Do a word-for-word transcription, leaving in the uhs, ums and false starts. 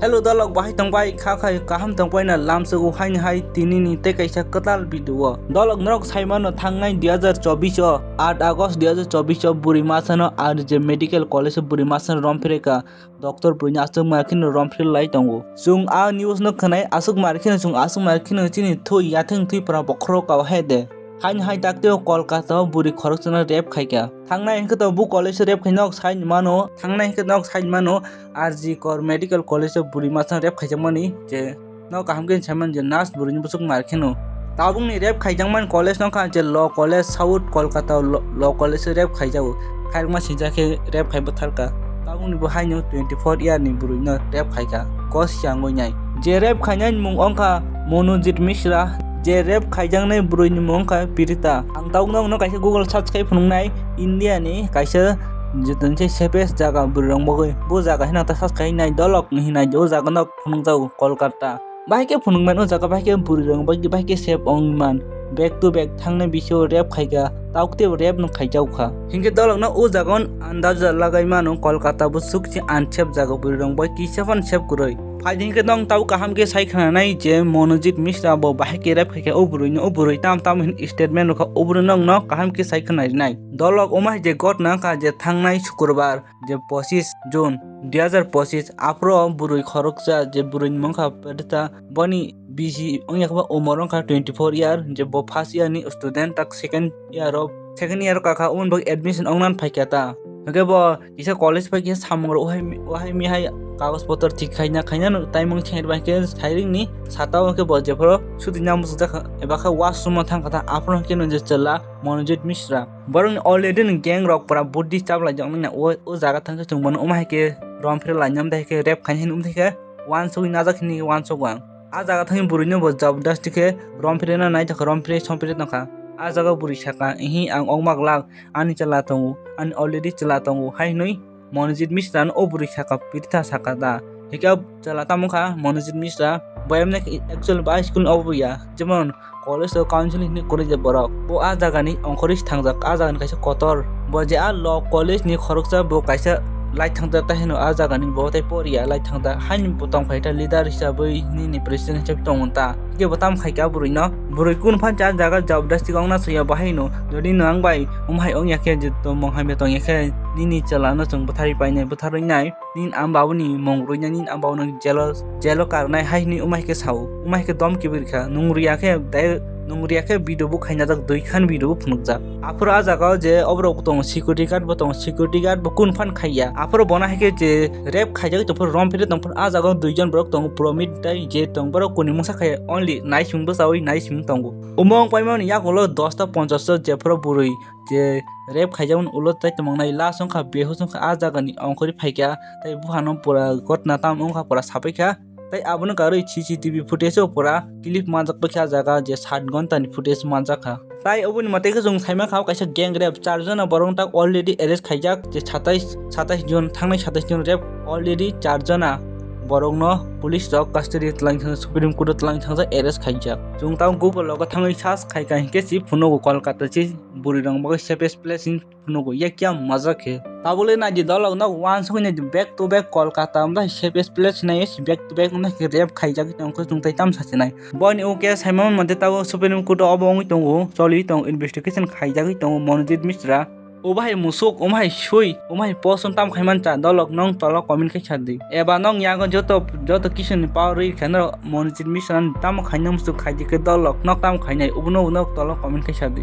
Hello dolok, bahai tongbai kha khai kaham tongbai na lamsok o haini hai tini ni tei kaisa kwtal video o. Dolok norok sai mano thangnai dui hazar chobbish o, aat August dui hazar chobbish o bwrwi masa no R J Medical College o bwrwi masa no rom phre kha. Doctor bwrwi ni aswk mar kheno rom phre lai tongo. Chwng a news no khwnai aswk mar kheno chwng aswk mar kheno chini thwi yatheng thwi pora bokhorok kau hai de. Haini hai dakti o Kolkata o bwrwi khoroksa no rape khai kha. Thangnai hwnkhe to bo college o rape khai nok sai mano. Thangnai hwnkhe nok sai mano R G Kar Medical College o bwrwi masa rape khaijakmani je no kaham khe saiman je nurse bwrwi ni bwswk mar kheno. Tabuk ni rape khaijakmani college no kha je Law College South Kolkata o Law, Law College o rape khaijago. Khairokma sincha khe rape khai bwthar kha. Tabuk ni bo haino twenty four year ni bwrwi no rape khai kha. Gos yang oi nai. Je rape khainai mung ongkha Monojit Mishra. Je rape khaijaknai bwrwi ni mung ongkha Pirita. Ang tabuk no kaisa Google search khai phunuknai India ni kaisa je tongse safest jaga bwrwi rok bagwi. Bo jaga hino ta search khai nai dolok hinai o jaga no phunukjago Kolkata. Bahai khe phunukmani o jaga bahai khe bwrwi rok bagwi bahai khe safe ongman. Back to back thangnai bisio rape khaikha, taukte rape no khaijakha. Hinkhe dolok no o jaga on andaj lagai mano Kolkata bo sukchi unsafe jaga bwrwi rok bai kisa phano safe kwrwi. Phai hinkhe nong tau kaham khe sai khnanai je Monojit Mishra bo bahai khe rape khaikha o bwrwi no, o bwrwi tam tam hin statement rokha o bwrwi nong no kaham khe sai khnarinai. Dolok omo hai je gotna wngkha je thangnai Sukurbar je pochis June dui hazar pochis aphro bwrwi khoroksa je bwrwi ni mungkha Pedita boni bisi wngya khe bo umor wngkha twenty four year je bo first year ni student tak second year o second year o kakha umon bo admission ongnan phaikha ta hwnkhe bo kisa college pai khe samung rok wahai wahai mihai kagoj potor thik khaina khaina no taimung thengri bai khe sairing ni sata o khe bo jephoro suti nang bwsajak eba khe washroom o thangkha ta aphro hwnkhe no je chwla Monojit Mishra. Borokni already ni gang rok pura buddi chaplai jaknai na o, o jaga thangkhe chwng bono omo hai khe rom phre lainani tei khe rape khainai hinwi thai khe uansugwi najak hinwi uansukgo ang. A jaga thangwi bwrwino bo jabardasti khe rom phre na naithok kha, rom phre som phre tongkha. A jaga bwrwi sakha, "Ihi ang ongma glak, ani chwla tongo, ani already chwla tongo," hai hinwi Monojit Mishra no o bwrwi sakha, Pirita sakha da. Hikhe chwla tamo kha Monojit Mishra, bo emne actually ba school ni obo ya, jemon college o counseling hinwi kwrwi je borok. Bo a jagani ongkhorwi thangjak, a jagani kaisa kotor. Bo je a law college ni khoroksa bo kaisa lai thangjak, tai hino a jagani bo tai poriya lai thangjak. Haini bo tong phai ta leader hisabwi nini president hisab tong ta. Hwnkhe bo tamo khai kha bwrwi no. Bwrwi kun phan cha jaga jabardasti ongna soya bo haino. Jodi no ang bai um hai ongya khe je tongmung hamya tongya khe nini chwla no chwng bwtharwi painai, bwtharwi nai. Nini ang babuni mung rwina nini ang babuni jelo, jelo karnai hai hinwi umai khe sao. Umai khe dom kibir kha. Nung riya khe dai, nung riya khe video bo khaina jak dui khan video bo phunukjak. Aphuru a jaga o je oborok tongo security guard bo tongo, security guard bo kun phan khaiya. Aphuru bona hai khe je rape khaijak tongphuru rom phire tongphuru a jaga o duijon borok tongo Promit tei je tong borok kuni mungsa khaiya only naising bwchawi naising tongo. Omo wng paimani yakulo dosta ponchash o jephuru bwrwi je rape khaijakmani ulo tai tongmangnai last wngkha behush wngkha a jagani ongkhorwi phaikha tei buphano pura gotna tam wngkha pura sapaikha tei abono karwi C C T V footage o pura clip manjak paikha a jaga je sat ghonta ni footage manjakha. Tai oboni mwtai khe chwng saimankha o kaisa gang rape, char jona borok tak already arrest khaijak je satais, satais jon thangnai satais jon rape already char jona borokno police rok custody twlang thang Supreme Court o twlang thangjak arrest khaijak. Chwng tamo Google logo thangwi search khaikha hinkhe si phunugo Kolkata si bwrwi rok bagwi safest place hin phunugo ya kya maza khe. Tabole naidi dolok no uansugwi naidi back to back Kolkata wngkha safest place hinwi back to back wngkha rape khaijak tongkha chwng tai tamo sachinai. Boini uke saimano mate tabo Supreme Court o obo wngwi tongo choli tongo investigation khaijagwi tongo Monojit Mishra. Obo hai musuk, omo hai sui, omo hai post tamo khaiman cha dolok nong tolo comment khai sadi. Eba nong yago joto joto kisuni power rwi khe norok Monojit Mishra tamo khaina musuk khaidi khe dolok nok tamo khainai obono nok tolo comment khai sadi.